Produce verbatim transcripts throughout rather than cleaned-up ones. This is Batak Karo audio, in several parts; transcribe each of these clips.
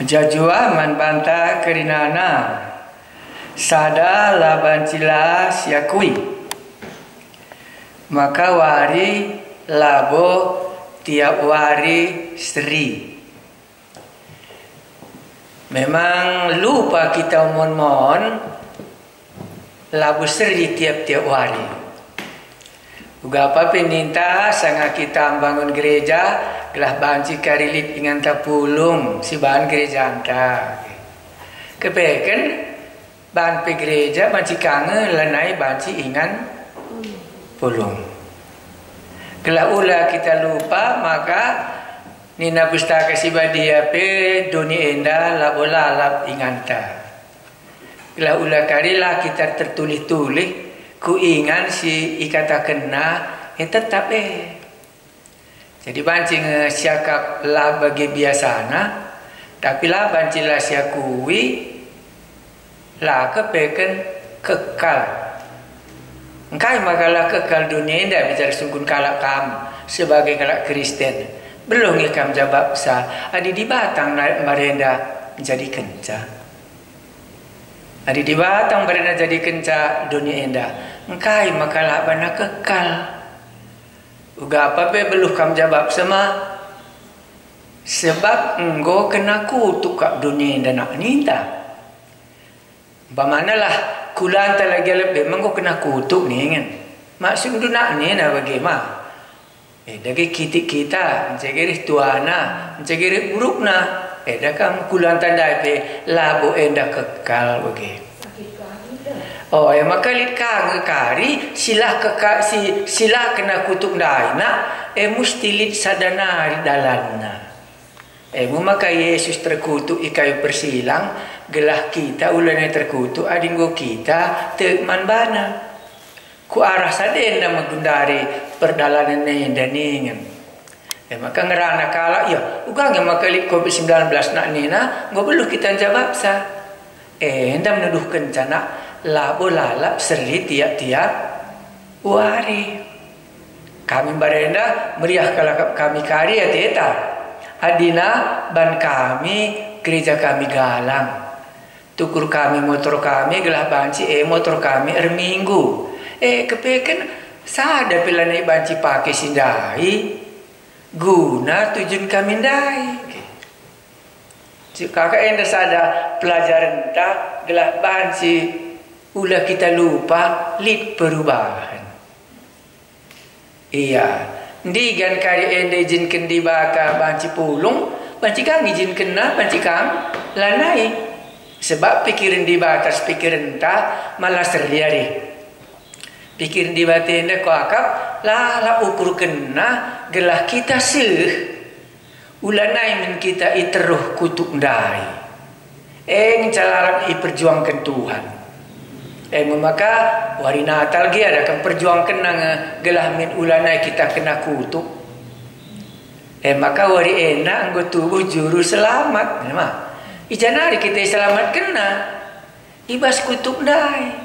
Jajua man banta kerinana, sada la banci la siakui. Maka wari labo tiap wari seri. Memang lupa kita mon-mon, labo seri tiap-tiap wari. Uga apa pe ninta sanga kita mbangun gereja, gelah banci kari lit inganta pulung si bahan gerejanta. Kepeken, bahan pe gereja banci ka nge lanai banci ingan pulung. Gelah ula kita lupa, maka nina Pustaka Si Badia pe doni enda labo lalap inganta. Gelah ula kari la kita tertulih-tulih ku ingan si ikatakenna, e tetap e. Jadi banci nge siakap la bage biasana, tapi la banci la siakui, la kepeken kekal. Engkai maka la kekal doni enda bicara sungkun kalak kam sebagai kalak Kristen? Beluh nge kam jabapsa, adi Dibata nge mbarenda njadikenca. Adi Dibata mbarenda njadikenca doni enda, engkai maka la bana kekal? Uga apa pe beluh kam jabapsa ma, sebab enggo kena kutuk kap doni enda nak ninta. Umpamana lah, kulanta lagi lebe ma enggo kena kutuk ningen. Maksudndu nak nina bage ma. Eh, dage kitik kita, ncegeri tuana, ncegeri burukna. Eh, da kam kulanta ndai pe labo enda kekal bage. Oh, e maka lit ka nge kari si la keka-, si, si la kena kutuk ndai nak, e musti lit sada nari dalanna. E me maka Yesus terkutuk i kayu persilang, gelah kita ulana terkutuk adi enggo kita tek man bana. Ku arah sadenda me gundari perdalanen enda ningen. E maka ngerana kalak, ya, uga nge maka lit covid sembilan belas nak nina, enggo beluh kita njabapsa. Enda menuduhkenca nak labo lalap seri tiap-tiap wari. Kami mbarenda meriah kalak kami kari ateta. Adina ban kami gereja kami galang. Tukur kami motor kami gelah banci e motor kami erminggu. E kepeken sada pe lanai banci pake si ndai guna tujun kami ndai. Kaka enda sada pelajarenta gelah banci ula kita lupa lit perubahan. Ia, ndigan kari enda ijinken Dibata banci pulung, banci kam ijinkenna, banci kam lanai. Sebab pikiren Dibata ras pikirenta malah seri ari. Pikiren Dibata enda kuakap lalap ukurkenna gelah kita seh. Ulanai min kita i teruh kutuk ndai. E ngenca lalap iperjuangken Tuhan. E me maka wari Natal gia da kam perjuangkenna nge gelah min ulanai kita kena kutuk. E maka wari enda enggo tubuh juru selamat. Ema, i ja nari kita iselamatkenna? I bas kutuk ndai.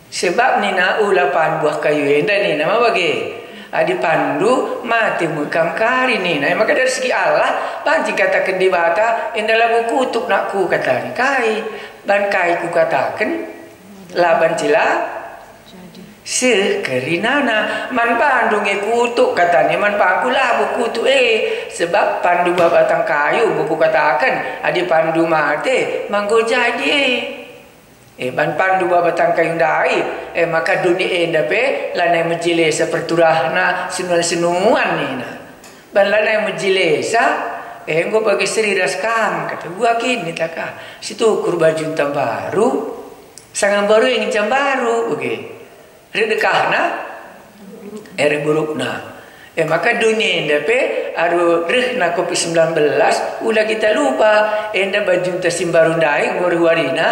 Sebab nina ula pan buah kayu enda nina ma bage, adi panndu mate me kam kari nina. E maka dari segi Allah banci kataken Dibata, enda labo kutuk nakku katani kai, ban kai kukataken, la banci la seh kerinana. Man bandu nge kutuk katani, man pangku labo kutuk e, sebab panndu buah batang kayu enggo kukataken, adi panndu mate ma enggo jadi e. E, ban panndu buah batang kayu ndai, e, maka doni enda pe lanai mejilesa perturahna senuan-senuan nina. Ban lanai mejilesa, e, enggo bage seri ras kam, kata gua kin nitaka, situkur bajunta mbaru, sanga mbaru e ngenca mbaru, oke. Reh dekahna, e, reh burukna. E, maka doni enda pe alu rehna covid sembilan belas, ula kita lupa, enda bajunta si mbaru ndai enggo reh warina,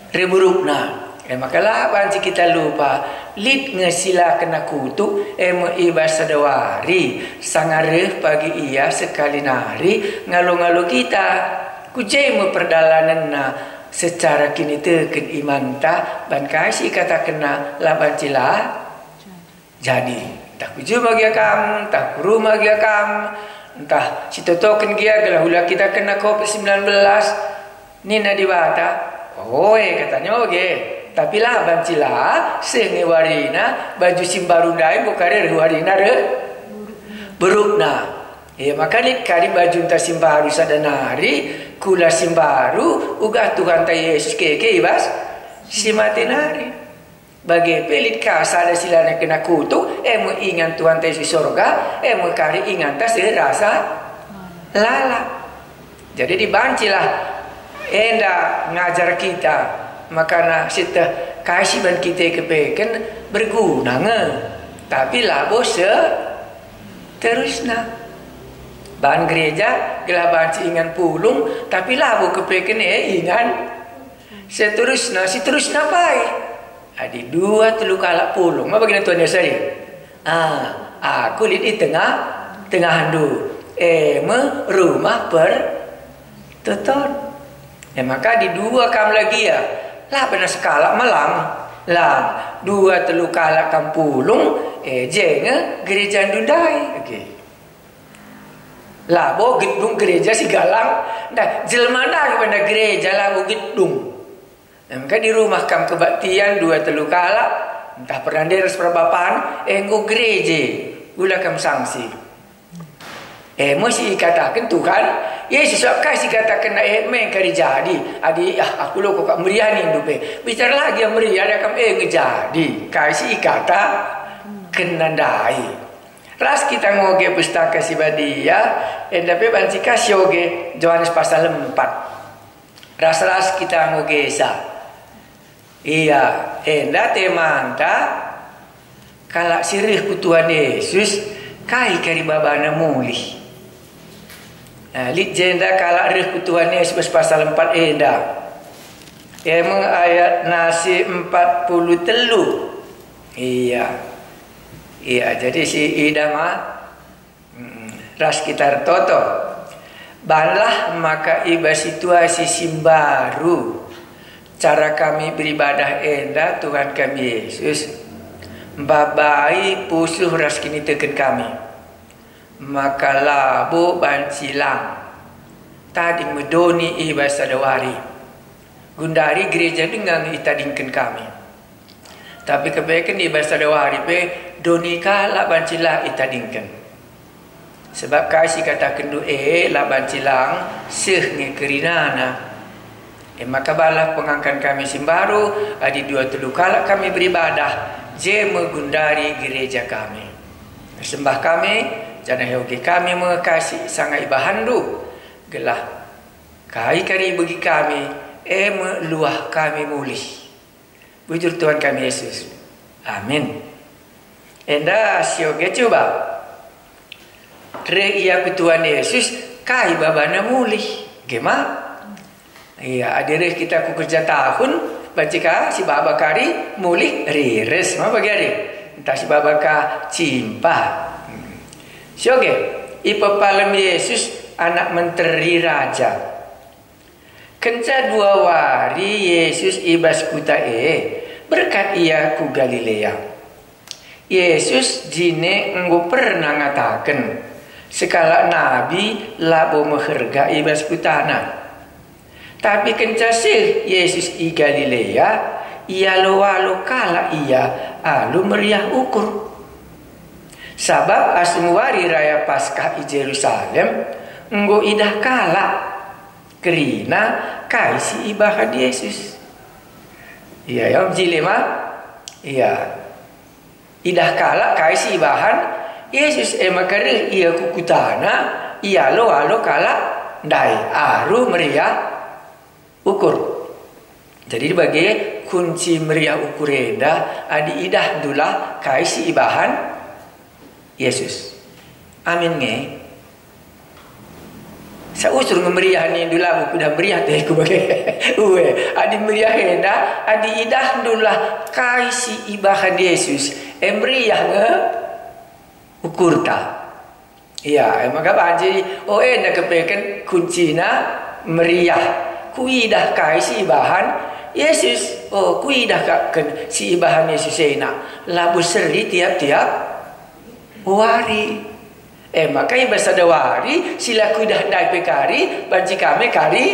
reh burukna. E, maka la banci kita lupa, lit nge si la kena kutuk, e me i bas sada wari, sanga reh pagi ia sekali nari ngalo-ngalo kita. Ku je me perdalanenna secara kiniteken imanta, ban kai si ikatakenna la banci la jadi. Ntah ku juma gia kam, ntah ku rumah gia kam, Ntah sitotoken gia gelah ula kita kena covid sembilan belas. Nina Dibata, "Oe," katanya oge. Tapi la banci la seh nge warina, baju si mbaru ndai enggo kari reh warina reh berukna. E maka lit kari bajunta si mbaru sada nari, kula si mbaru, uga Tuhanta Yesus keke i bas si mate nari. Bage pe lit ka sada si lanai kena kutuk, e me ingan Tuhanta Yesus i sorga, e me kari inganta si rasa lalap. Jadi dibancilah enda ngajar kita, makana sieteh kai si ban kita kepeken berguna nge, tapi labo seterusna. Ban gereja gelah banci ingan pulung, tapi labo kepeken e ingan seterusna, seterusna pai. Adi dua telu kalak pulung, ma bagina Tuhan Yesus e? Ah, aku lit i tengah, tengahndu, e me rumah pertoton. E maka adi dua kam lagi ya, la pernah sekalak melang, lang, dua telu kalak kam pulung, e je nge gerejandu ndai. Oke. Labo gedung gereja si galang, ndah jelma ndai bana gereja labo gedung. Engka di rumah kam kebaktian dua telu kalak, ntah pernah nderas perbapan, enggo gereje, ula kam sangsi. E me si ikataken Tuhan Yesus, kai si ikatakenNa e me engkari jadi. Adi, ah, aku loko kap meriah nindu pe. Bicara lagi yang meriah, ada kam e nge jadi. Kai si ikatakenNa ndai. Ras kita ngoge Pustaka Si Badia, enda pe banci ka sioge Johanes pasal empat. Ras-ras kita ngogesa. Ia, enda temanta, kalak si reh ku Tuhan Yesus, kai kari babana mulih. Nah, lit jenda kalak reh ku Tuhan Yesus bas pasal empat enda. E me ayat nasi empat puluh telu. Ia. Ia, jadi si ida ma. Mm, ras kita ertoto. Banlah maka i bas situasi si mbaru cara kami beribadah enda, Tuhan kami Yesus, mbabai pusuh ras kiniteken kami, maka labo banci lang tading me doni i bas sada wari. Gundari gereja denga nge itadingken kami. Tapi kepeken i bas sada wari pe doni kalak banci la itadingken. Sebab kai si katakenndu e la banci lang seh nge kerinana. E maka balah pengangkan kami si mbaru, adi dua telu kalak kami beribadah, je me gundari gereja kami. Ersembah kami, janah ioge kami me kai si sanga ibahanndu, gelah kai kari begi kami, e me luah kami mulih. Bujur Tuhan kami Yesus. Amin. Enda sioge cuba. Reh ia ku Tuhan Yesus, kai babana mulih. Gema? Ia, adi reh kita ku kerja tahun, banci ka si baba kari mulih rires. Ma bagi ari? Ntah si baba ka cimpa. Hmm. Sioge, ipepalem Yesus anak menteri raja. Kenca dua wari Yesus i bas kuta e, berkat Ia ku Galilea. Yesus jine enggo pernah ngataken, sekalak nabi labo meherga i bas kutana. Tapi kenca seh Yesus i Galilea, ialo-alo kalak Ia alu meriah ukur. Sabap asum wari raya Paskah i Jerusalem, enggo idah kalak kerina kai si ibahan Yesus. Ia, ya, jile ma? Ia. Idah kalak kai si ibahan Yesus, e maka reh Ia ku kutana, ialo-alo kalak ndai alu meriah ukur. Jadi bage kunci meriah ukur enda, adi idahndulah kai si ibahan Yesus. Amin nge? Sausur nge meriah nindu, labo kudah meriah tehku bage. Ue, adi meriah enda, adi idahndulah kai si ibahan Yesus, e meriah nge ukurta. Ia, e maka banci, o enda kepeken kuncina meriah. Kuidah kai si ibahan Yesus. O, kuidah ka ken si ibahan Yesus ena. Labo seri tiap-tiap wari. E maka i bas sada wari si la kuidah ndai pe kari, banci ka me kari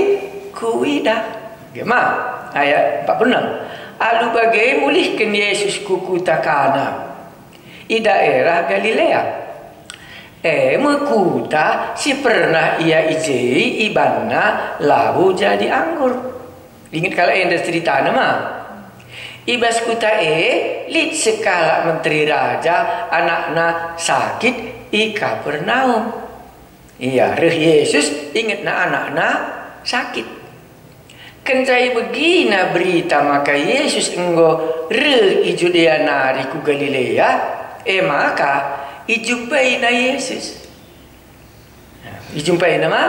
kuidah. Gema, ayat empat puluh enam. Alu bage mulihken Yesus ku kuta Kana i daerah Galilea. E me kuta si pernah ia i je ibanna labo jadi anggur. Inget kalak enda ceritana ma. I bas kuta e lit sekalak menteri raja, anakna sakit i Kapernaum. Ia reh Jesus, ingetna anakna sakit. Kenca ibegina berita maka Jesus enggo reh i Judea nari ku Galilea, e maka ijumpaina Jesus. Ijumpaina ma,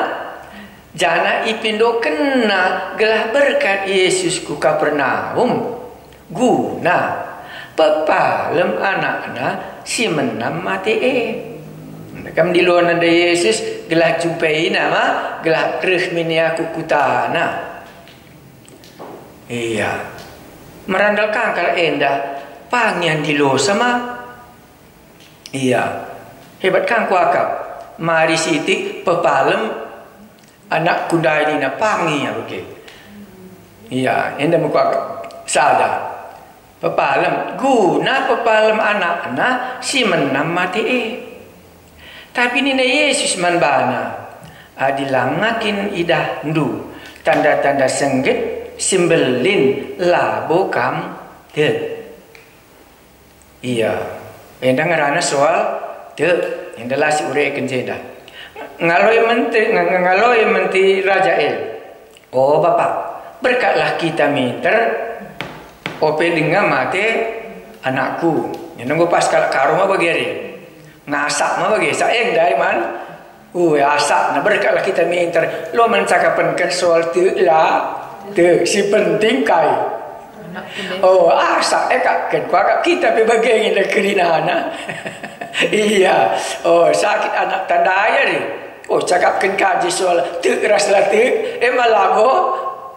janah ipindokenna gelah berkat Jesus ku Kapernaum, guna pepalem anakna si menam mate e. Kam ndilo nanda Jesus gelah jumpaina ma, gelah reh min ia ku kutana. Ia merandal kangkal enda, pangian ndilosa ma. Ia, hebat kang kuakap. Mari sitik pepalem anakku ndai nina pangi ia bage. Ia, enda me kuakap. Sada. Pepalem, guna pepalem anakna si menam mate e. Tapi nina Jesus man bana, "Adi langa kin idahndu tanda-tanda sengget si mbelin, labo kam tek." Ia, enda ngerana soal tek, enda la siureken jenda. Ngaloi menteri, ng-, ng-, ngaloi menteri raja e, "O Bapa, berkatlah kita minter, ope denga mate anakku." Enda enggo pas kalak Karo ma bage ari. Ngasak ma bage, sa enda man. Ue, asakna berkatlah kita minter. Lo mencakapenken soal tek la, tek si penting kai. Oh, asak e kak, ken kuakap kita pe bage nge da kerinana. Ia, oh, sakit anak tandaya ri. Oh, cakapken kaji soal tek ras la tek, ema labo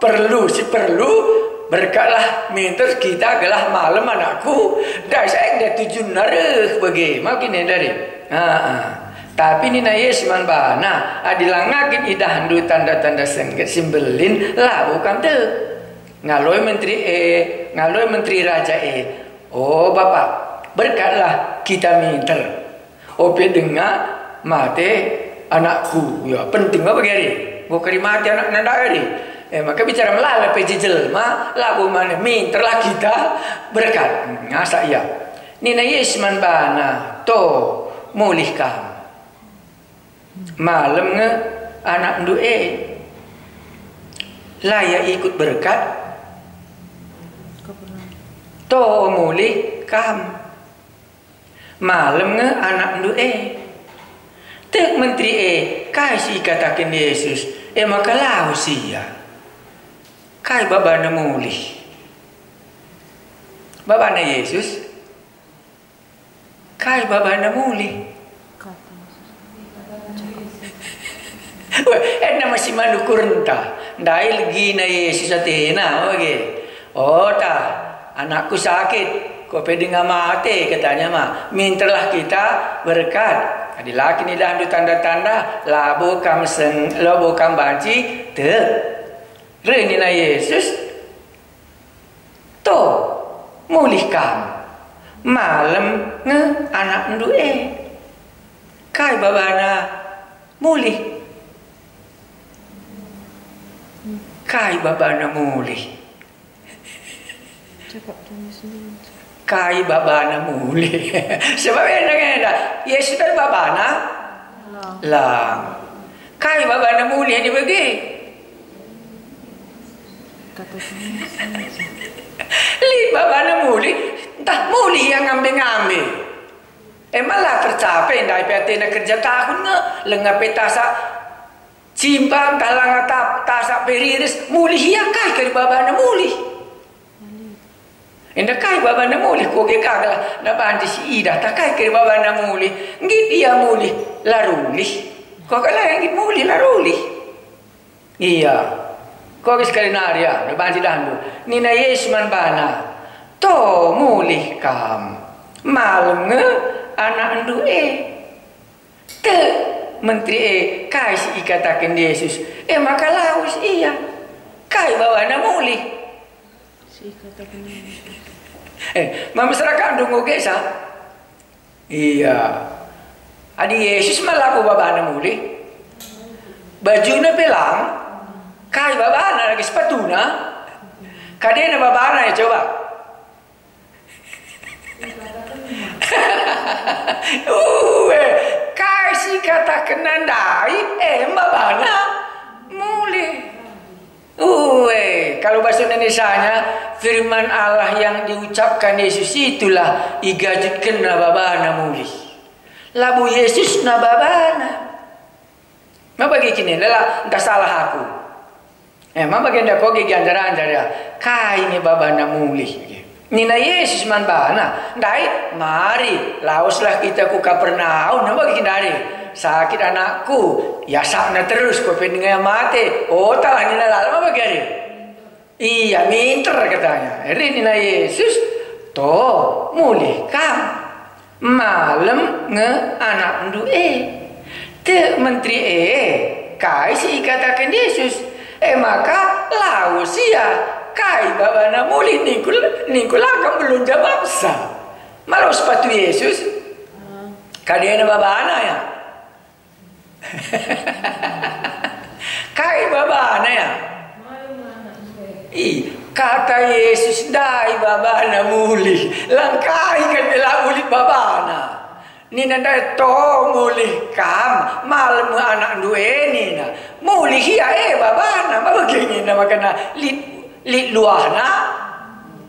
perlu, si perlu berkatlah minter kita gelah malem anakku. Dai sa enda tujunna reh bage, makin enda ri. Ah, ah. Tapi nina Yesus man bana, "Adi langa kin idahndu tanda-tanda sengget si mbelin, labo kam tek." Ngaloi menteri e, ngaloi menteri raja e, "O Bapa, berkatlah kita minter. Ope denga mate anakku." Ya, penting apa gari? Enggo kari mate anakna ndak gari? Eh, maka bicara melala pe jelma, labo mana minterlah kita berkat. Ngasa ia. Nina Yesus man bana, "To, mulih kam. Malem nge anakndu e. La ia ikut berkat. To, mulih kam. Malem nge anakndu e." Tek menteri e, kai si ikataken Yesus, e maka lawes ia. Kai babana mulih? Babana Yesus? Kai babana mulih? Weh, enda me si man ukurenta. Ndai legina Yesus atena, oge. Ota, anakku sakit, kope denga mate, katanya ma. Minterlah kita berkat. Adi la kin idahndu tanda-tanda, labo kam seng, labo kam banci tek. Reh nina Yesus, "To, mulih kam. Malem nge anakndu e." Kai babana mulih? Kai babana mulih? Cakap dulu sendiri. Kai babana mulih? Sebab enda, enda. Yesus kan babana? Lang. Lang. Kai babana mulih adi bage? Kata semua. Lit babana mulih, ntah mulih ia ngambe-ngambe. Emang la tercapai ndai pe atena kerja tahun nge, langa pe tasak cimba ntah langa tap-, tasak pe riris, mulih ia kai kari babana mulih. Enda kai babana mulih, koge ka gelah na banci si idah, tah kai kari babana mulih, nggit ia mulih, la rulih. Koge la nggit mulih, la rulih. Ia, koge sekali nari, ah, na banci dahndu. Nina Yesus man bana, "To, mulih kam. Malem nge anakndu e." Tek menteri e kai si ikataken Jesus, e maka lawes ia. Kai babana mulih. Si ikataken Eh, ma masyarakat ndungo gesa? Iya. Adi Jesus ma labo babana mulih. Bajuna pe lang. Kai babana lagi sepatuna? Kadena babana ya coba. Ue, kai si katakenna ndai, e babana mulih. Ue, kalau bahasa Indonesianya, firman Allah yang diucapkan Yesus itulah igajutkenna babana mulih. Labo Yesusna babana. Ma bagi kini, lela, ntah salah aku. Eh, ma bagi enda koge gianjar-anjar ya. Kai nge babana mulih. Nina Yesus man bana, ndai, mari, laweslah kita ku Kapernaum, ma bagi ndai. Sakit anakku, iasapna terus, kope denga mate. Otalah nina lalap, ma bagi ari. Ia minter katanya. Eri nina Yesus, "To, mulih kam. Malem nge anakndu e." Tek menteri e, kai si ikataken Yesus? E maka lawes ia, "Kai babana mulih ningku, ningku la kam belunja bangsa." Malo sepatu Yesus. Kadena babana ya. Kai babana ya? I, kata Yesus ndai babana mulih. Langkai kan bela mulih babana. Nina ndai, "To mulih kam, malem anakndu e," nina. Mulih ia e babana, ma bagi nina makana lit, lit luahna.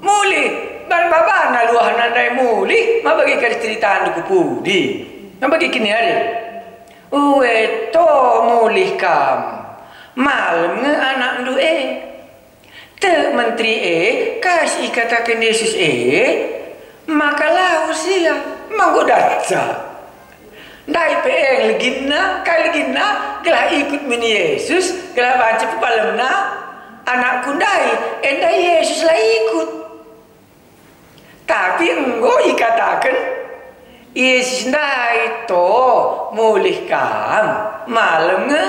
Mulih, ban babana luahna ndai mulih, ma bagi kari ceritandu ku pudi. Ma bagi kini ari. Ue to mulih kam, malem nge anakndu e. Tek menteri e, kai si ikataken Yesus e, maka lawes ia, manggodanca. Ndai pe e leginna, kai leginna, gelah ikut min Yesus, gelah banci pepalemna anakku ndai, enda Yesus la ikut. Tapi enggo ikataken Yesus ndai, "To, mulih kam, malem nge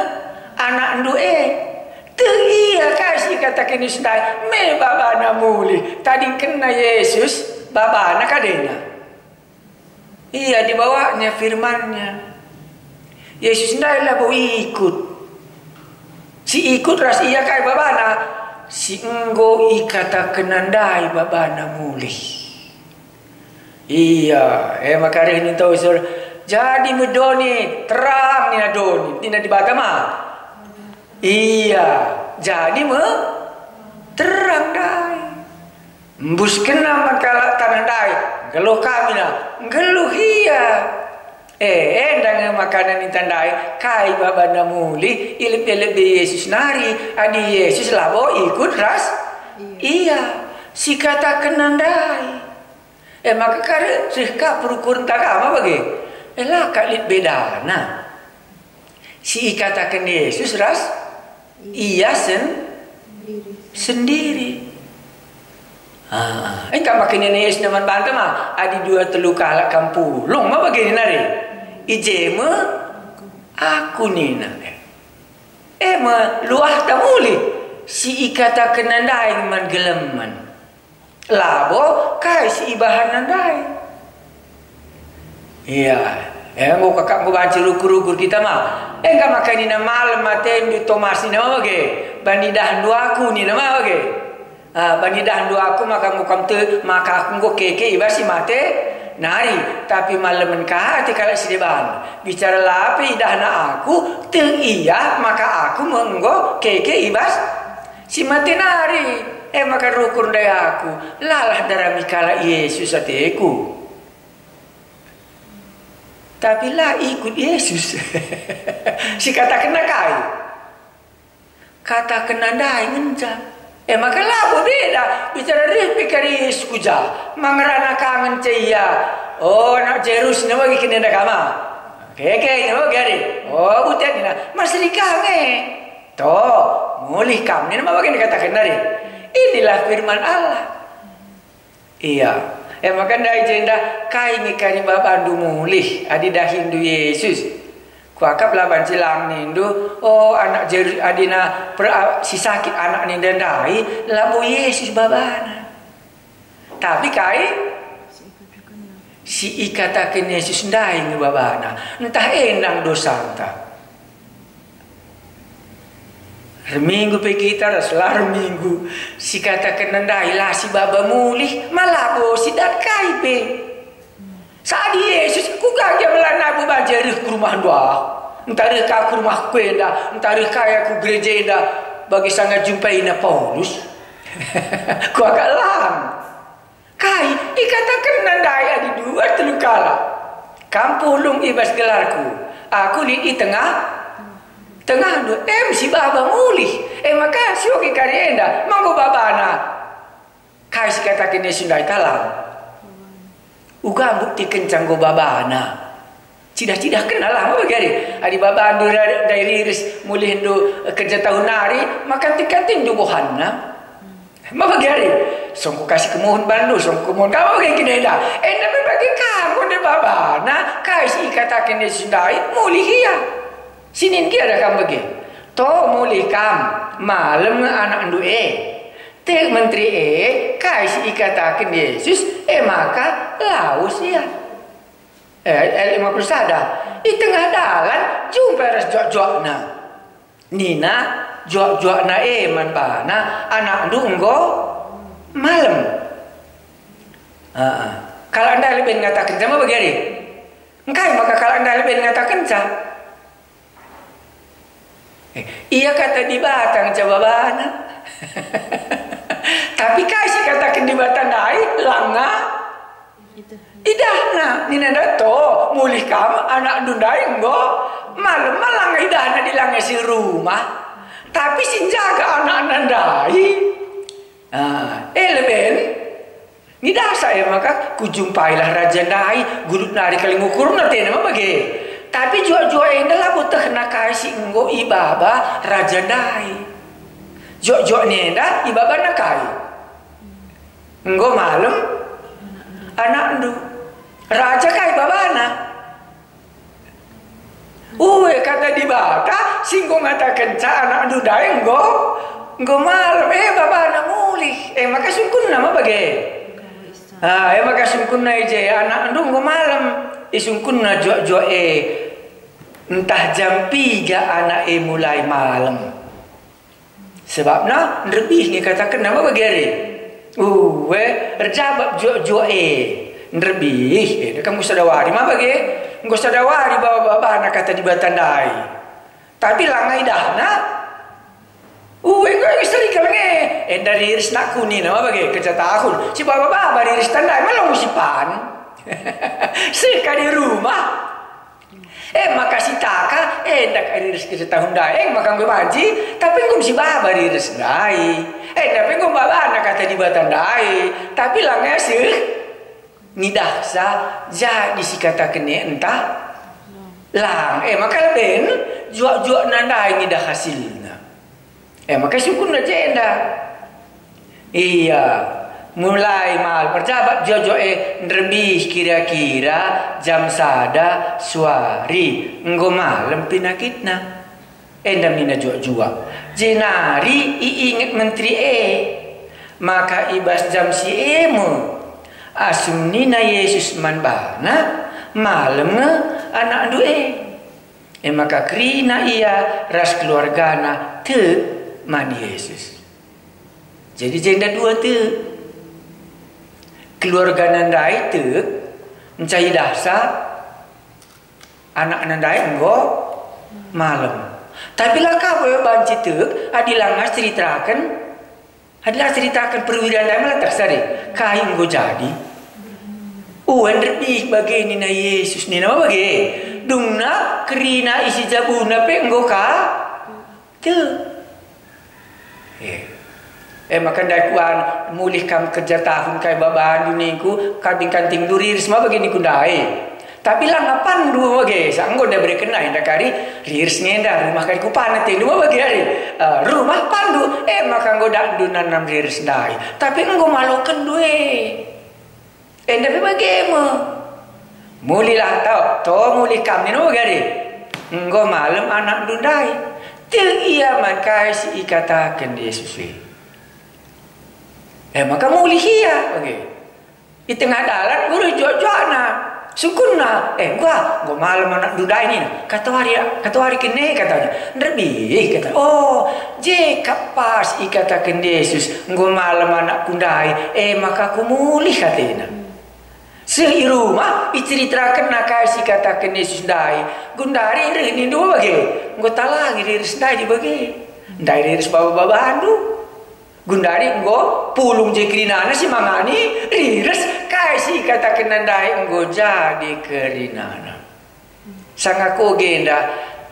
anakndu e." Tek ia kai si ikataken Yesus ndai, me babana mulih. Tadingkenna Yesus babana kadena. Ia dibawanya firmannya. Yesus ndai labo ikut. Si ikut ras ia kai babana? Si enggo ikatakenna ndai babana mulih. Ia, e maka reh ninta usur, jadi me doni, terang nina doni, nina Dibata ma. Ia, jadi me terang ndai. Embuskenna man kalak taneh ndai, nggeluh kami na, nggeluh ia. E, enda nge makana ninta ndai, kai babana mulih, ilebe-lebe Yesus nari, adi Yesus labo ikut ras ia. Sikatakenna ndai. E maka kari seh ka perukurenta ka ma bage? E la ka lit bedana. Si ikataken Yesus ras ia sen-, sendiri. Ah, engka maka nina Yesus man banta ma, adi dua telu kalak kam pulung ma bage nari. I je me aku nina. E me luahta mulih si ikatakenna ndai man gelemen. Labo kai si ibahanna ndai. Ia, enggo kakak enggo banci rukur-rukur kita ma. Engka maka nina malem atendu Tomas nina ma bage, banci idahndu aku nina ma bage. Ah, banci idahndu aku maka enggo kam tek maka aku enggo keke i bas si mate nari, tapi malemen ka ate kalak si deban. Bicara la pe idahna aku, tek ia maka aku me enggo keke i bas si mate nari. E maka rukur ndai aku, lalah darami kalak Yesus ateku. Tapi la ikut Yesus. Si katakenna kai? Katakenna ndai ngenca. E maka labo beda, bicara reh pe kari Yesus ku ja, mangerana ka ngenca ia. O, anak Jairus, nina bagi kene nda kama. Keke, nina bagi ari. O, butek, nina, maseri ka nge. To, mulih kam, nina ma bagi katakenna ari. Inilah firman Allah. Ia, e maka ndai jenda kai nge kari babandu mulih adi dahindu Yesus? Kuakap la banci lang nindu, "Oh, anak Jairus adina per-, a-, si sakit anak ninda ndai, labo Yesus babana." Tapi kai si ikataken Yesus ndai nge babana, ntah endang dosanta. Erminggu pe kita ras la erminggu, si katakenna ndai la si baba mulih, ma labo si dat kai pe. Sadi Yesus, kuga gia melana abu banci reh ku rumahndu ah? Ntah reh ka ku rumahku enda, ntah reh ka ia ku gereja enda, bagi sanga jumpaina Paulus? Kuakap lang. Kai ikatakenna ndai adi dua telu kalak? Kam pulung i bas gelarku, aku lit i tengah, tengahndu, em si baba mulih. E maka si oge kari enda, ma enggo babana. Kai si kataken Yesus ndai talang? Uga mbuktikenca enggo babana. Cidah-cidahkenna lah, ma bage ari. Adi babandu ra-, ndai riris mulihndu, eh, kerja tahun nari, maka kanting-kantingndu bohanna. Ma bage ari. Songko kasih kemuhen bandu, songko kemuhen. Kam ma bage kina enda. Enda me bage kam, enggo ndai babana. Kai si ikataken Yesus ndai, mulih ia. Sinin gia da kam bage. To mulih kam, malem nge anakndu e. Tek menteri e, kai si ikataken Yesus, e maka lawes ia. Eh, ayat lima puluh sada. I tengah dalan jumpa ras juak-juakna. Nina juak-juakna e man bana, "Anakndu enggo malem." Heeh. Kalak ndai leben ngatakenca ma bage ari. Engkai maka kalak ndai leben ngatakenca? Eh, ia kata Dibata ngenca babana. Tapi kai si kataken Dibata ndai? Langa idahna. Nina enda, "To, mulih kam, anakndu ndai enggo malem." Ma langa idahna, dilanga si rumah. Tapi si njaga anakna ndai. Ah, e leben. Ngidahsa e maka, "Kujumpailah raja ndai, gudut nari kalingukurna," tena ma bage. Tapi juak-juak enda labo tehna kai si enggo ibaba raja ndai. Juak-juak enda ibabana kai? Enggo malem anakndu. Raja kai babana? Ue, kata Dibata si enggo ngatakenca anakndu ndai enggo, enggo malem, e, babana mulih. E maka sungkunna ma bage. Ah, e maka sungkunna i je, anakndu enggo malem. Isungkunna juak-juak e. Ntah jam piga anak e mulai malem. Sebabna nderbih nge katakenna ma bage ari. Ue, erjabap juak-juak e. Nderbih, e, kam enggo sada wari ma bage. Enggo sada wari baba-babana kata Dibata ndai. Tapi langa idahna. Ue, enggo seri kal nge. Enda riris nakku nina ma bage, kerja tahun. Si baba-baba riris ta ndai, melong si pan. Seh ka di rumah. E maka si taka, e, ndak riris kerja tahun ndai, e maka enggo banci, tapi enggo si baba riris ndai. E, tapi enggo babana kata Dibata ndai, tapi langa seh ngidahsa jadi si kataken e ntah lang. E maka leben juak-juakna ndai ngidah hasilna. E maka sungkunna jenda. Ia, mulai mal perjabat jojo e nderbih kira-kira jam sada suari, enggo malem pinakitna. Enda mina juak-juak. Jenari iinget menteri e, maka i bas jam si e me asum nina Yesus man bana, "Malem nge anakndu e." E maka kerina ia ras keluargana tek man Yesus. Jadi jenda dua tek. Keluargana ndai tek, nca idahsa anakna ndai enggo malem. Tapi la ka banci tek adi langa ceritaken Adi la ceritaken perwira ndai meletak sari, kai enggo jadi? Ue, nderbih bage nina Yesus, nina ma bage. Dungna kerina isi jabuna pe enggo ka tek. E. E maka ndai kuan, mulih kam kerja tahun kai babandu ningku, kanting-kantingndu riris ma bage ningku ndai. Tapi langa panndu bage, sa enggo nda bereken nai nda kari, riris ngenda rumah kari kupana tendu ma bage ari. Eh, rumah panndu, e maka enggo dakndu nanam riris ndai. Tapi enggo malokenndu e. Enda pe bage me. Mulilah tau, to mulih kam nina ma bage ari. "Enggo malem anakndu ndai." Tek ia man kai si ikataken Yesus e. E maka mulih ia bage. I tengah dalan enggo reh juak-juakna. Sungkunna, "Eh, enggo, enggo malem anakndu ndai," nina. "Katawari, katawari kene," katanya. "Nderbih," katanya. "Oh, je kap pas ikataken Yesus, 'Enggo malem anakku ndai,' e maka kumulih," atena. Seh i rumah, iceritakenna kai si ikataken Yesus ndai. Genduari reh nindu bage, "Enggo talangi riris ndai di bage. Ndai riris baba-babandu." Genduari enggo pulung je kerinana si mangani riris kai si ikatakenna ndai enggo jadi kerinana. Sanga ko genda,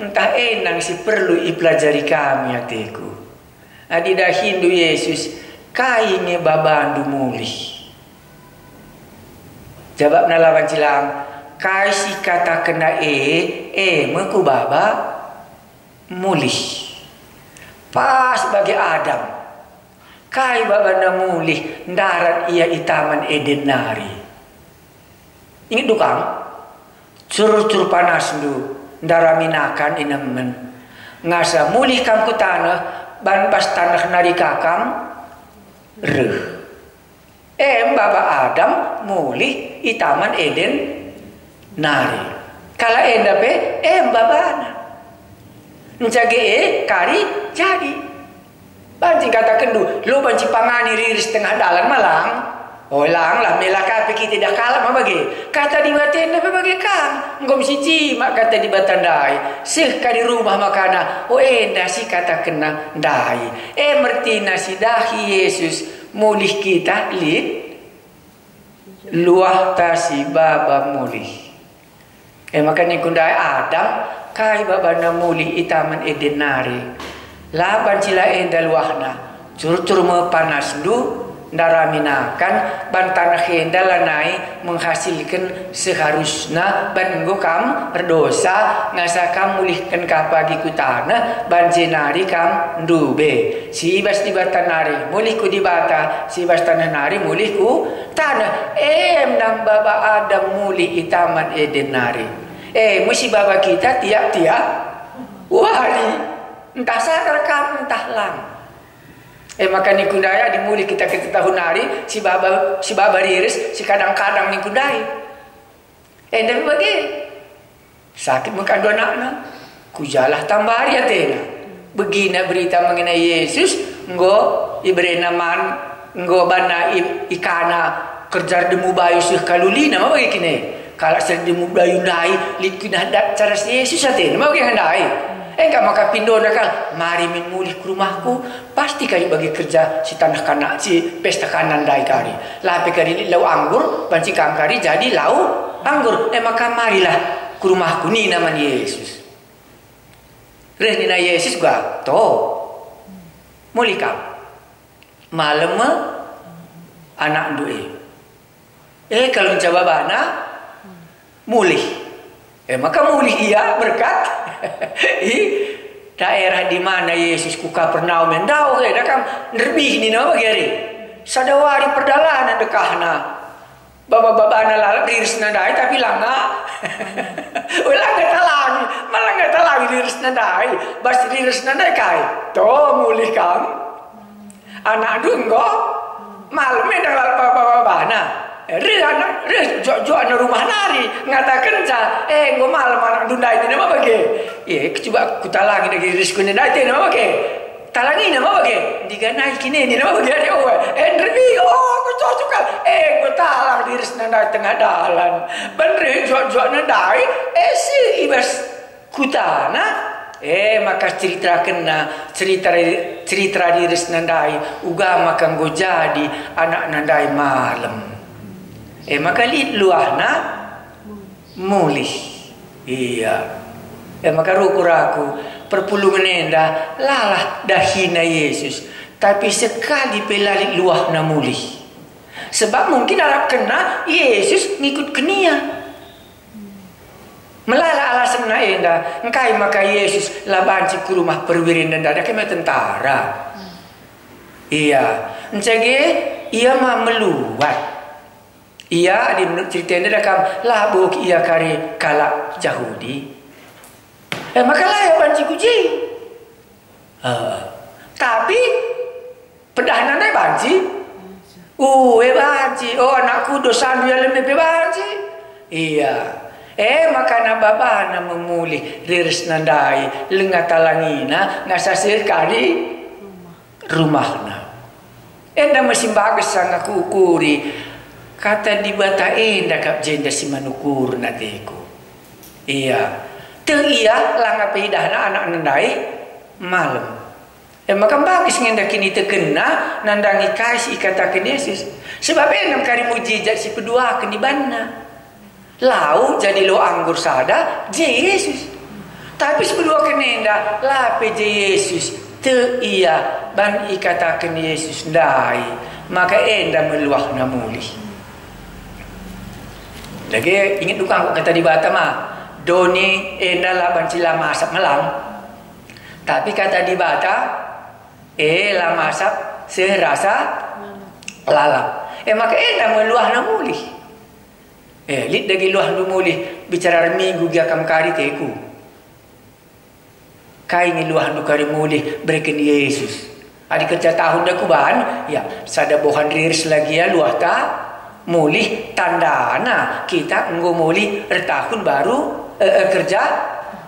ntah enang si perlu ipelajari kami ateku. Adi dahindu Yesus, kai nge babandu mulih? Jabapna la banci lang, kai si katakenna e, e me ku baba mulih. Pas bage Adam. Kai babana mulih ndarat ia i Taman Eden nari? Ingetndu kam? Curcur panasndu ndarami nakan inemen. Ngasa mulih kam ku taneh, ban bas taneh nari ka kam reh. Em baba Adam mulih i Taman Eden nari. Kalak enda pe em babana. Nca ge e kari jadi. Banci katakenndu, lo banci pangani riris tengah dalan ma lang? O lang lah, mela ka pe kita idah kalak ma bage. Kata Dibata enda pe bage kang, enggo mesijimak kata Dibata ndai. Seh kari rumah makana, o enda si katakenna ndai. E mertina si dahi Yesus, mulih kita lit luahta si baba mulih. E maka ningku ndai Adam, kai babana mulih i Taman Eden nari. La banci la enda luahna, curcur me panasndu, ndarami nakan, ban taneh enda lanai menghasilken seharusna ban enggo kam erdosa, ngasa kam mulihken ka pagi ku taneh, ban jenari kam ndube. Si ibas Dibata nari mulih ku Dibata, si ibas taneh nari mulih ku taneh. Em nang baba Adam mulih i Taman Eden nari. E me si baba kita tiap-tiap wari. Ntah sadar kam, ntah lang. E maka ningku ndai adi mulih kita kerina tahun nari, si baba, si baba riris, si kadang-kadang ningku ndai. Enda me bage. Sakit me kandua anakna. Ku jalah tambari atena. Begina berita mengenai Yesus, enggo iberena man, enggo banna i-, ikana kerja erdemu bayu seh kalulina, ma bage kine. Kalak si erdemu bayu ndai, lit kena dat cara si Yesus atena, ma bage ndai. Engka maka pindona kal, mari min mulih ku rumahku, pasti kari bagi kerja si taneh kanak, si pesta kanan ndai kari. Lape kari lit lau anggur, banci kam kari jadi lau anggur. E maka marilah ku rumahku, nina man Yesus. Reh nina Yesus uga, to, mulih kam. Malem me anakndu e. E, kal ngenca babana mulih. E, maka mulih ia berkat i daerah di mana Yesus ku Kapernaum. Ndauh e, da kam nderbih nina bage ari. Sada wari perdalanen dekahna. Baba-babana lalap ririsna ndai, tapi langa. Langa talangi, malah langa talangi ririsna ndai. Bas ririsna ndai kai? To mulih kam. Anakndu enggo malem, enda lalap baba-babana. Reh anak, reh juak-juakna rumah nari, ngatakenca, "Eh, enggo malem anakndu ndai," nina ma bage. "Eh, coba kutalangi dage ririsku ndai," nina ma bage. Talangina ma bage, ndiganai kine nina ma bage adi oe. Eh, nderbi, oh, enggo cocok kal. Eh, enggo talang ririsna ndai tengah dalan. Ban reh juak-juakna ndai, eh, si ibas kutana. Eh, maka ceritakenna, cerita, cerita ririsna ndai, uga maka enggo jadi anakna ndai malem. Eh, maka lit luahna mulih. Iya. Eh, maka rukur aku, perpulungen enda lalah dahina Yesus, tapi sekali pe la lit luahna mulih. Sebab mungkin arapkenna Yesus ngikutken ia. Melala alasenna enda, engkai maka Yesus la banci ku rumah perwira enda, ndai ke me tentara. Iya, encege ia ma meluat. Ia, adi menurut cerita enda da kam, labo ia kari kalak Jahudi. Eh, maka la ia banci ku je. Ah. Tapi pedahna ndai banci. Ue banci, "O anakku, dosandu ialemi pe banci." Ia. E maka nababana memulih ririsna ndai, langa talangina ngasa seh kari rumahna. Enda me si mbages sanga kuukuri, kata Dibata enda kap jenda si man ukurna ateku. Ia. Tek ia langa pe idahna anakna ndai malem. E maka mbages nge enda kinitekenna nandangi kai si ikataken Yesus. Sebab enda me kari mujijat si peduaken ibanna. Lau jadi lo anggur sada, je Yesus. Tapi si peduaken enda, la pe je Yesus, tek ia ban ikataken Yesus ndai, maka enda me luahna mulih. Dage, inget uga kata Dibata ma, doni enda la banci la masap melang. Tapi kata Dibata, e la masap seh rasa lalap. E maka enda me luahna mulih. E, lit dage luahndu mulih, bicara erminggu gia kam kari teku. Kai nge luahndu kari mulih bereken Yesus? Adi kerja tahun da kuban, ya, sada bohan riris lagi ya luahta mulih, tandana kita enggo mulih ertahun baru, eh, eh, kerja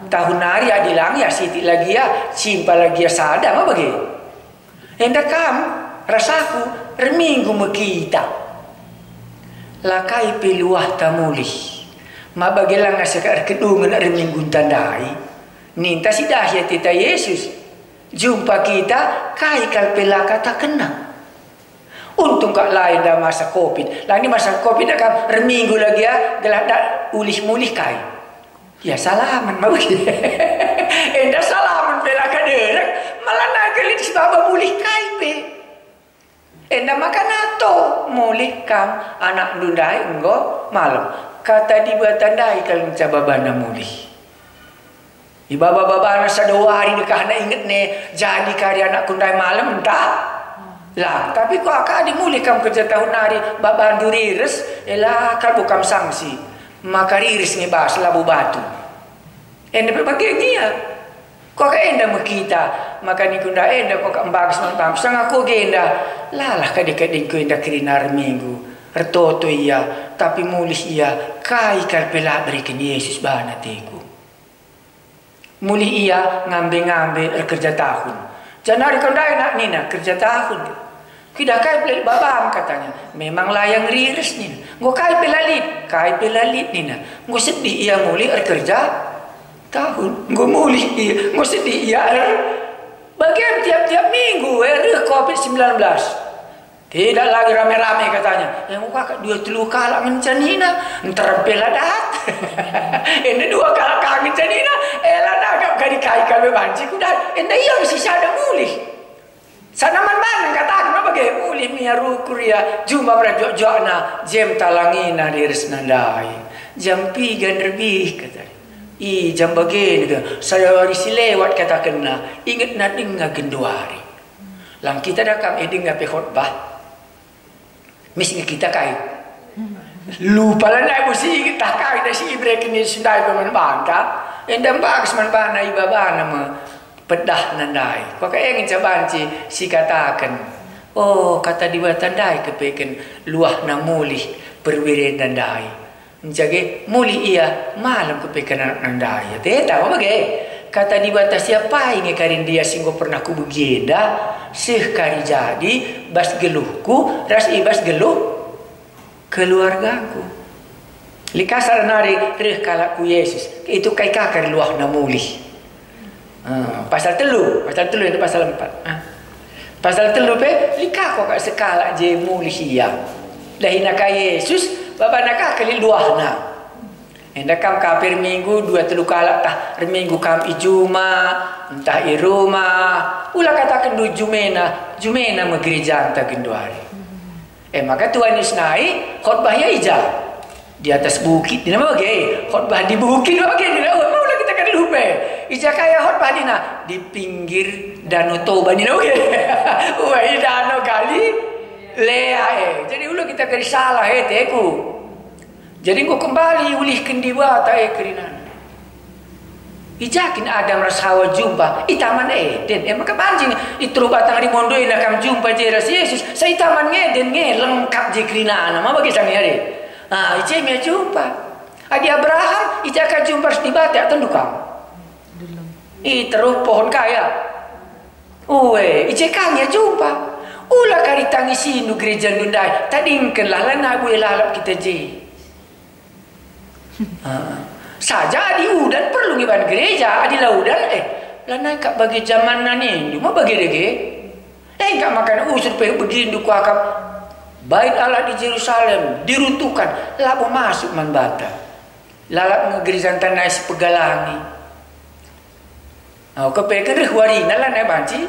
tahun nari adi lang ya sitik lagi ya, simpa lagi ya sada ma bage. Enda kam, rasaku, erminggu me kita. La kai pe luahta mulih. Ma bage langa seka erkedungen erminggunta ndai. Ninta si dahi ateta Yesus. Jumpa kita, kai kal pe la katakenna. Untung kak la enda masa covid. Langi masa covid da kam erminggu lagi ya, gelah da ulih mulih kai. Ya, salamen ma bagi. Enda salamen pe la kaderek, malah nage lit si baba mulih kai pe. Enda maka nato mulih kam anakndu ndai enggo malem. Kata Dibata ndai kal ngenca babana mulih. Ibaba-babana sada wari dekahna inget ne, jadi kari anakku ndai malem ntah? La, tapi kuakap adi mulih kam kerja tahun nari, babandu riris, e la kal bo kam sangsi. Maka riris nge bas labo batu. Enda pe bage nge ia. Kuakap enda me kita, maka ningku ndai enda kuakap mbages man bangku, sanga ku enda. Lalah kade-kadengku enda kerina erminggu. Ertoto ia, tapi mulih ia, kai kal pe la bereken Yesus bana ateku. Mulih ia ngambe-ngambe erkerja tahun. Janari kau ndai nak nina, kerja tahun. Kuidah kai pe lit babam katanya. Memang layang riris nina. Enggo kai pe la lit, kai pe la lit nina. Enggo sedih ia mulih erkerja tahun. Enggo mulih ia, enggo sedih ia er. Bagian tiap-tiap minggu, eh, reh covid sembilan belas. Tidak lagi rame-rame katanya. Eh, enggo kakak dua telu kalak ngenca nina, nterem pe la dat. Enda dua kalak ka ngenca nina, eh, la dagap kari kai kal me banci kudat. Enda ia si sada mulih. Sana man-man kataken bage mulih mia rukur ia jumpa merajuk-juakna, jem talangina ririsna ndai. Jam piga nderbih katanya. I jam bage nge, saya wari si lewat katakenna, ingetna denga genduari. Lang kita da kam e denga pe khotbah. Mis nge kita kai. Lupa la ndai musi inget tah kai da si ibereken Yesus ndai pe man banta. Enda mbages man bana ibabana me pedahna ndai. Kuakap e ngenca banci sikataken. Oh, kata Dibata ndai kepeken luahna mulih perwirenda ndai. Njage mulih ia malem kepeken anakna ndai. Ateta ma bage. Kata Dibata siapai nge kari ndia si enggo pernah kubegi enda, seh kari jadi bas geluhku ras i bas geluh keluargaku. Lit ka sada nari reh kalak ku Yesus. Itu kai ka kari luahna mulih. Ah, pasal telu, pasal telu itu pasal empat. Ah. Pasal telu pe, lit ka kuakap sekalak je mulih ia. Dahina ka Yesus, babana ka kali luahna. Enda kam ka pe erminggu dua telu kalak tah erminggu kam i juma, ntah i rumah. Ula kataken du jumena, jumena me gerejanta genduari. E maka Tuhan Yesus nai khotbah ia i ja? Di atas bukit, nina bage, khotbah di bukit bage, nina, oh, maulah kita kan lupe. I ja ka ia khotbah nina, di pinggir Danau Toba, nina bage. Wah, i Danau Galilea, eh. Jadi ula kita kari salah, eh, teku. Jadi enggo kembali ulihken Dibata, eh, kerinana. I ja kin Adam ras Hawa jumpa? I Taman Eden. E maka banci nge, i teruh batang rimondoi na kam jumpa je ras Yesus. Sa i Taman Eden nge lengkap je kerinana. Ma bage sanga ade. Ah, i je me jumpa. Adi Abraham, i ja ka jumpa ras Dibata, atendu kam. I teruh pohon kayak. Ue, i je ka nge jumpa. Ula kari tangisindu gerejandu ndai, tadingkenlah lanai buya lalap kita je. Ah. Saja adi udan perlu nge ban gereja, adi la udan, eh, lanai kap bage jamanna nindu, ma bage dage. Eh, engka makana usur pe begindu kuakap Bait Allah di Jerusalem diruntuhkan, labo masuk man banta. Lalap nge gerejanta nai sipegalangi. Au, kepeken reh warina lanai banci.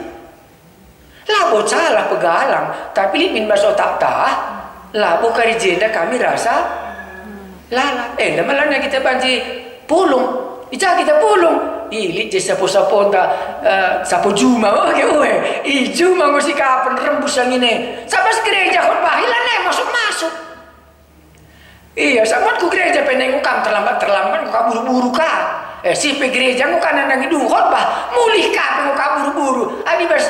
Labo salah pegalang, tapi lit min bas otakta, labo kari jenda kami rasa lalap. Enda me lanai kita banci pulung. I ja kita pulung. I lit je sapo-saponta, eh, sapo juma, oke, ue. I juma enggo sikapen rembus angin e. Sabas gereja khotbah, lanai masuk-masuk. Iya, sabap ku gereja pe enggo kam terlambat-terlambat, enggo ka buru-buru ka. Eh, sih pe gereja enggo ka nandangi dung khotbah, mulih ka pe enggo ka buru-buru. Adi bas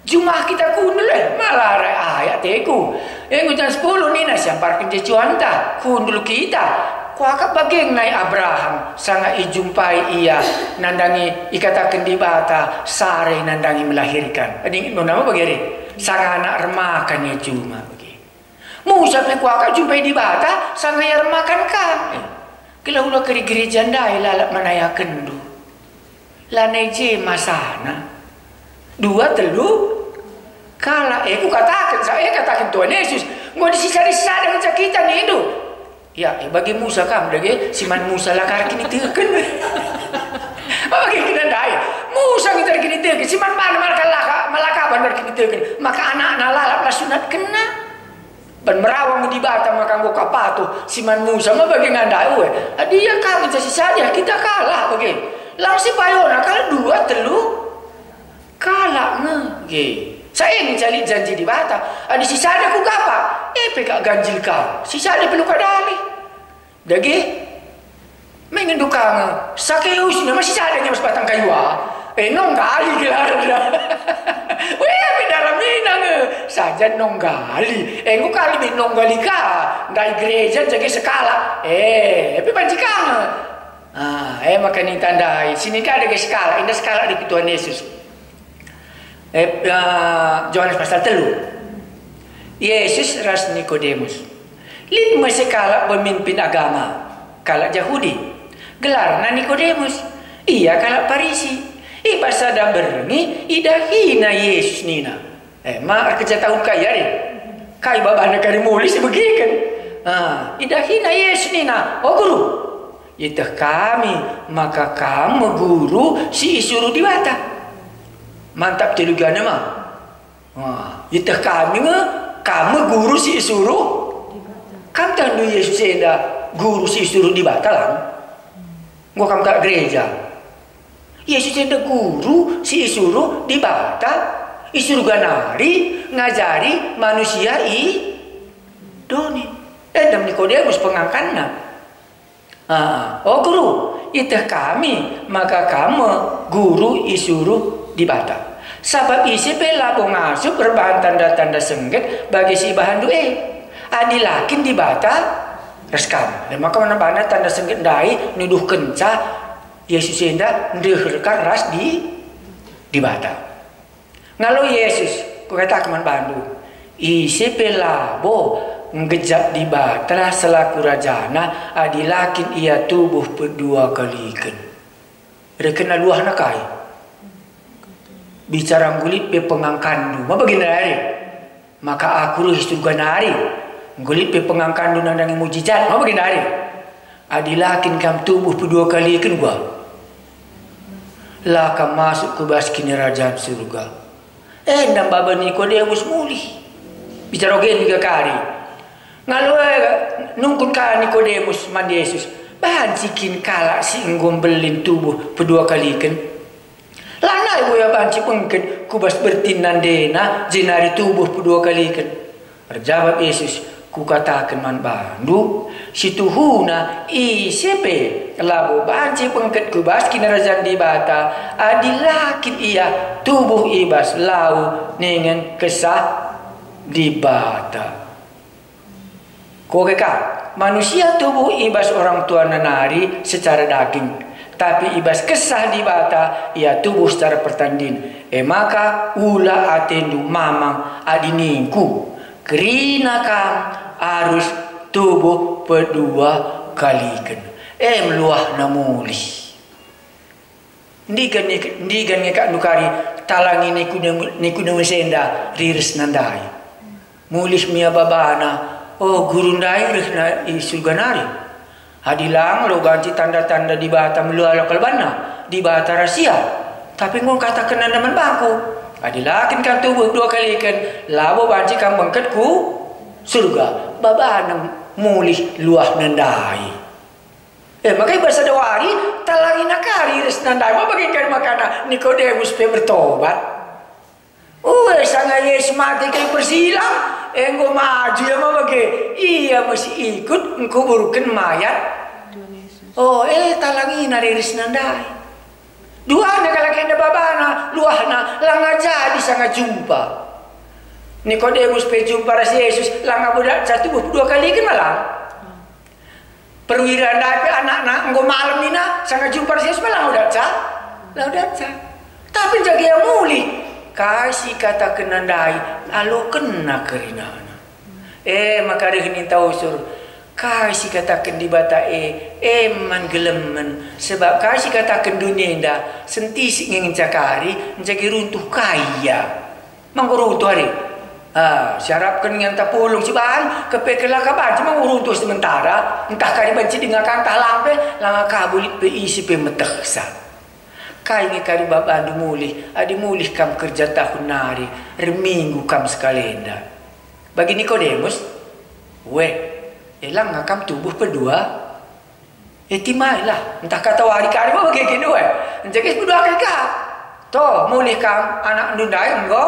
jumah kita kundul, eh, malah rai ayak teku. Enggo jam sepuluh nina siamparken je cuanta, kundul kita. Kuakap bage nai Abraham, sanga ijumpai ia nandangi ikataken Dibata, Sarai nandangi melahirkan. Adi nona ma bage re, sanga anak remakan ia juma bage. Musa pe kuakap jumpai Dibata, sanga ia remakan kam. Eh, gelah ula keri gereja ndai lalap manayakenndu. Lanai je masana. Dua, telu kalak. Eh, kukataken, sa-, eh, kataken Tuhan Yesus. Enggo disisada-sisada ngenca kita nindu. Ya, eh, bagi Musa kam dage, si man Musa la kari kiniteken. Bagi kena ndai. Musa ngincar kiniteken, si man bana malaka laka, malaka bandar kiniteken. Maka anakna lalap la sunatkenna. Ban merawang Dibata maka enggo ka patuh, si man Musa ma bage ngandai, ue. Adi ia ka ngenca sisada, kita kalah bage. Lang si payona kal dua, telu kalak nge, ge. Sa e ngenca lit janji Dibata, adi sisada kuga pa, e pe kak ganjil kam, sisada pe luka dali. Dage, mengendu ka nge, Sakeus nge masih sada nge bas batang kayu, ah. Eh, nonggali gelarna. Weh, pe daramina nge. Saja nonggali. Eh, enggo kali be nonggali ka. Ndai gereja jage sekalak. Eh, pe banci ka nge. Ah, eh, maka ninta ndai. Sini ka dage sekalak. Indah sekalak di Tuhan Yesus. Eh, eh, Johanes pasal telu. Yesus ras Nikodemus. Lit me sekalak pemimpin agama, kalak Jahudi. Gelarna Nikodemus. Ia kalak Parisi. I bas sada berngi idahina Yesus nina, eh, ma erkeja tahun kai ari? Kai babana kari mulih si begiken? Ah, idahina Yesus nina, "O Guru, ieteh kami maka Kam me Guru si isuruh Dibata." Mantap teologina ma. Wah, ieteh kami nge, Kam me Guru si isuruh. Kam tehndu Yesus enda Guru si isuruh Dibata lang? Enggo kam kalak gereja. Yesus enda Guru si isuruh Dibata, i Surga nari ngajari manusia i doni. Edem Nikodemus pengangkanna. Ah, o Guru, ieteh kami maka Kam me Guru isuruh Dibata. Sabap ise pe labo ngasup erbahan tanda-tanda sengget bagi si ibahanndu e, adi la kin Dibata ras Kam. E maka mana bana tanda sengget ndai nuduhkenca Yesus enda ndeher kal ras di Dibata. Ngalo Yesus, kukataken man bandu, ise pe labo nggejap Dibata selaku Rajana adi la kin ia tubuh pedua kaliken. Rehkenna luahna kai? Bicara nggo lit pe pengangkanndu, ma bagi nari. Maka Aku reh i Surga nari, nggo lit pe pengangkanndu nandangi mujijat, ma bagi nari. Adi la kin kam tubuh pedua kaliken, gua la kam masuk ku bas Kinirajan Surga. Enda maba Nikodemus mulih. Bicara ogen nge kari. Ngalo e nungkun ka Nikodemus man Jesus, "Banci kin kalak si enggo mbelin tubuh pedua kaliken? Lanai buya banci bengket ku bas bertin nandena jenari tubuh pedua kaliken." Erjabap Jesus, Kukataken man bandu, situhuna ise pe labo banci bengket ku bas Kinirajan Dibata adi la kin ia tubuh i bas lau dingen Kesah Dibata. Kuga ka, manusia tubuh i bas orang tuana nari secara daging, tapi i bas Kesah Dibata ia tubuh secara pertandin. E maka ula atendu mamang adi ningku, "Kerina kam arus tubuh pedua kaliken." E meluahna mulih. Ndigan nge, ndigan nge kak nukari talangi nikuna, nikuna mesenda riris nandai. Mulih mia babana, "Oh, guru ndai rehna i surga nari." Adi lang lo banci tanda-tanda Dibata meluah kalbanna, Dibata rasia. Tapi enggo kataken nanda man bangku, "Adi la kin kam tubuh dua kaliken, labo banci kam bengket ku surga." Babana mulih luahna ndai. E, maka i bas sada wari, talangina kari ris nandai, ma bage kari makana Nikodemus pe bertobat. Ue, sanga Yesus mate kayu persilang, enggo maju ia ma bage, ia me si ikut ngkuburken mayat. Oh, e, talangina riris nandai. Duana kalak enda babana, luahna, langa jadi sanga jumpa. Nikodemus pe jumpa ras Yesus, langa bodatca tubuh dua kaliken malang. Perwira ndai pe anakna enggo malem nina, sanga jumpa ras Yesus malang bodatca. La bodatca. Tapi njage ia mulih, kai si ikatakenna ndai, alokenna kerinana. E maka reh ninta usur, kai si ikataken Dibata e, e man gelemen, sebab kai si ikataken doni enda, sentisik nge ngenca kari, njage runtuh kai ia. Ma enggo runtuh ari. Ah, siarapken nge ntah pulung si bahan, kepeken la ka banci ma enggo runtuh sementara, ntah kari banci denga ka ntah lampe, langa ka bulit pe isi pe metehsa. Kai nge kari babandu mulih, adi mulih kam kerja tahun nari, erminggu kam sekalenda. Bagi Nikodemus, weh, e langa kam tubuh pedua? E timailah, ntah katawari kari ma bage kin, weh. Njage si pedua kali ka. To, mulih kam, anakndu ndai enggo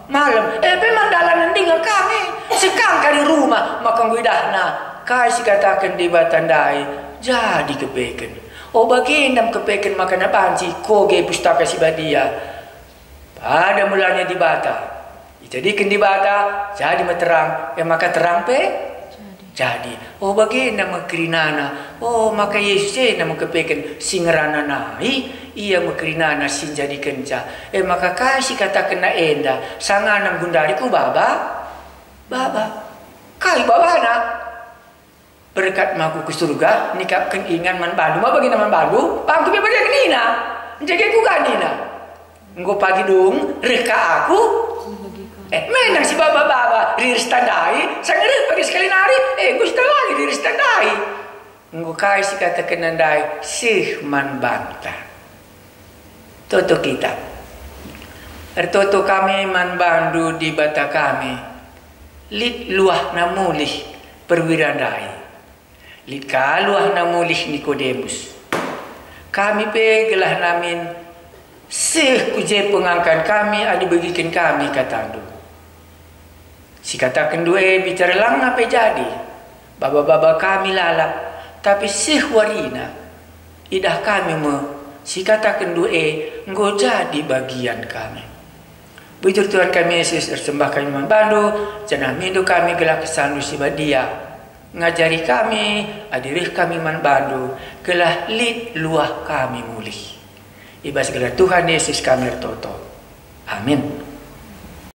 malem. E pe man dalan ndinga kam e. Sekang kari rumah, maka enggo idahna kai si ikataken Dibata ndai, jadi kepeken. O, bagenda me kepeken maka banci koge Pustaka Si Badia. Pada mulanya Dibata. Ijadiken Dibata, jadi me terang, e maka terang pe jadi. O, bagenda me kerinana. O, maka Yesus enda me kepeken si ngerana nai, ia me kerinana si njadikenca. E maka kai si ikatakenna enda, sangana menggundari ku baba? Baba. Kai babana? Berkat ma aku ku surga, nikapken ingan man bandu, ma bagenda man bandu, bangku pe bage nina. Njage kuga nina? Enggo pagi dung, reh ka aku. Eh, menang si baba-baba, riris tandai, sanga reh pagi sekali nari, eh, enggo si talangi riris tandai. Enggo kai si ikatakenna ndai, seh man banta. Toto kita. Ertoto kami man bandu Dibata kami, lit luahna mulih perwira ndai. Lit ka luahna mulih Nikodemus. Kami pe gelah namin seh ku je pengangkan kami adi begiken kami katandu. Sikatakenndu e bicara langa pe jadi. Baba-baba kami lalap, tapi seh warina. Idah kami me, sikatakenndu e enggo jadi bagian kami. Bujur Tuhan kami Yesus, ersembah kami man bandu, janah mindo kami gelah kesandu si badia. Ngajari kami, adi reh kami man bandu, gelah lit luah kami mulih. I bas gelar Tuhan Yesus kami ertoto. Amin.